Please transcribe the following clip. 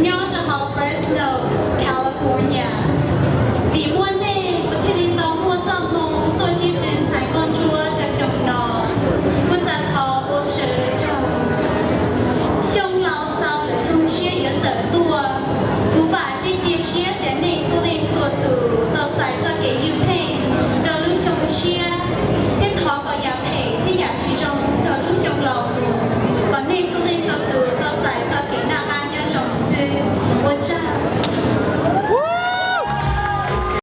Nyob rau hauv Fresno, California, vim muaj nej kuv thiaj li tau muaj txoj hmoo tuaj sib tw ntxhais nkauj ntsuab rau xyoo no. Kuv xav thov ua sawv daws tsaug. Xyoo laus xaus lawm xyoo tshiab yuav tawm tuaj, kuv vam thiab cia siab tias nej txhua leej txhua tus tau txais txoj kev ywj pheej rau lub xyoo tshiab, thiab thov kom yam phem thiab yam tsis zoo rau lub xyoo laus mus, kom nej txhua leej txhua tus tau txais txoj kev noj qab nyob zoo xwb. Ua tsaug.